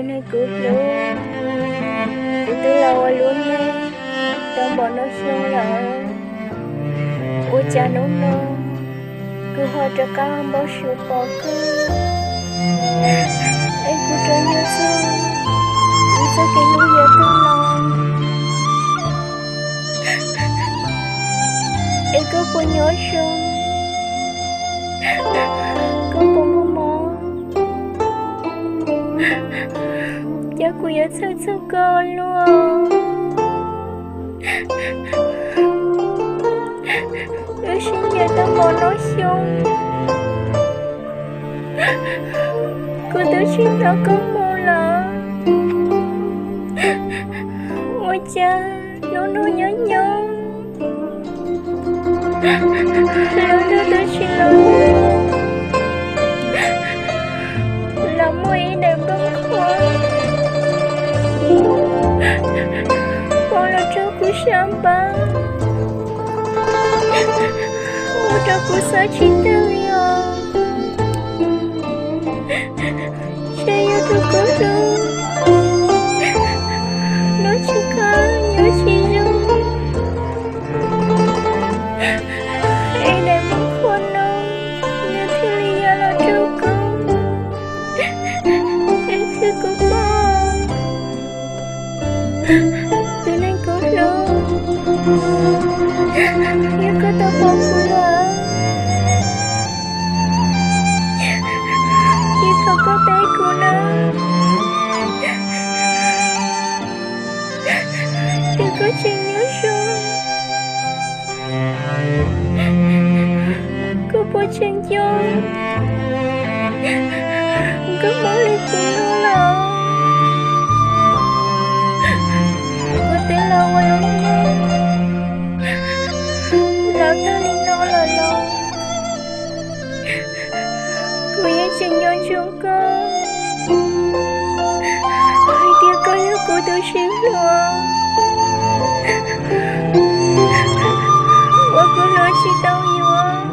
Neeg kuv hlub, kuv twb los ua lub neej tau npaum no xyoo lawm, ua cas hnub no kuv ho rov qab npau suav pom koj, es kuv rov nco txog kuv txoj kev hlub yuav tuag los, es koj puas nyob zoo, koj puas muaj mob, cas kuv yuav txhawj txog koj luaj. Wb sib ncaim tau npaum no xyoo, kuv twb tsis hnov koj mus lawm, ua cas hnub no nyob nyob los twb tsis los, los muaj ib daim nplooj qhuav poob los rau kuv sab npab, ua rau kuv xav tsis tag li os. Ntshe yog tus kuv hlub, hlub tsis qab nyob tsis zoo, es daim nplooj qhuav no nws thiaj li ya los rau kuv, es thiab kuv pom tus neeg kuv hlub, yog koj tau pom kuv lawm, ces thov koj teb kuv na, tias koj tseem nyob zoo, koj puas tseem nco koj hmoob li kuv no lawm. Kuv twb los ua lub neej los tag li no lawm los, kuv yeej tseem nco ntsoov koj, hais tias koj yog kuv tus sib hlub uas kuv hlub tsis tau yuav.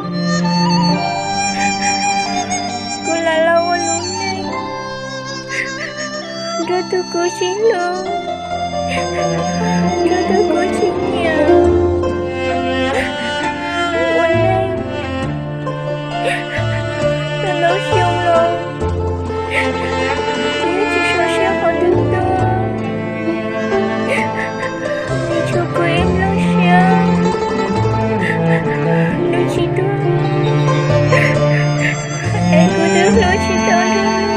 Kuv lam los ua lub neej nrog tus kuv sib hlub, nrog tus kuv tsis nyiam, ua neej tau ntau xyoo los, kuv yeej tsis zoo siab qhov twg tuaj. Nws tshuav kuv ib nplooj siab, nws tsis tuag, es kuv twb hlub tsis tau nws.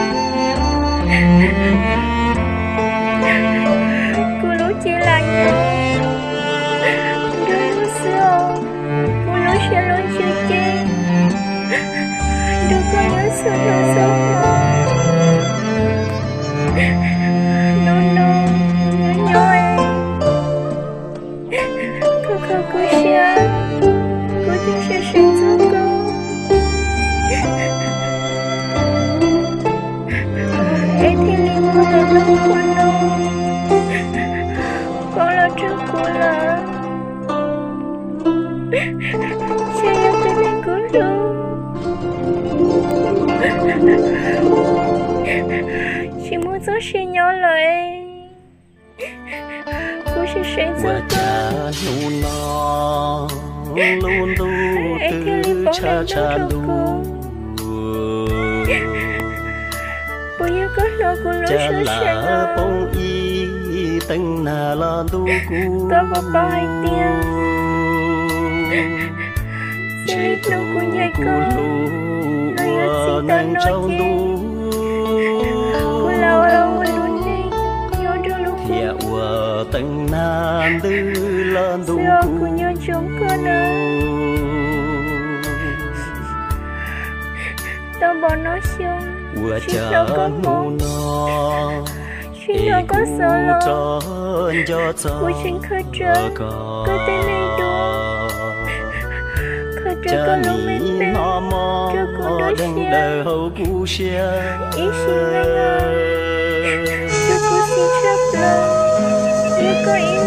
Kuv lub cev lam nyob nrog nws xwb os, kuv lub siab lub ntsws ces nrog koj nyob txhua hnub txhua hmo. Hnub no nyob nyob es kho kho kuv siab, kuv thiaj seev seev txog koj, es thiaj li muaj daim nplooj qhuav no poob los rau kuv lawm. Ntshe yog tus neeg kuv hlub tsis muaj txoj sia nyob lawm, kuv seev seev txog koj, es thiaj li poob daim nplooj rau kuv. Puas yog koj hlob kuv lub siab sab no? Koj puas paub hais tias txij li hnub kuv ncaim koj los yog txij tau no ces kuv lam ua lub neej nyob nrog lub kua muag xwb os, kuv nco ntsoov koj na. Tau npaum no xyoo tsis hnov koj mus, tsis hnov koj xov los, kuv tseem khaws rawv koj tej me duab, khaws rawv koj lub me npe rau kuv nruab siab ib sim neej os. Tus kuv xis tshaj plaws yog koj ib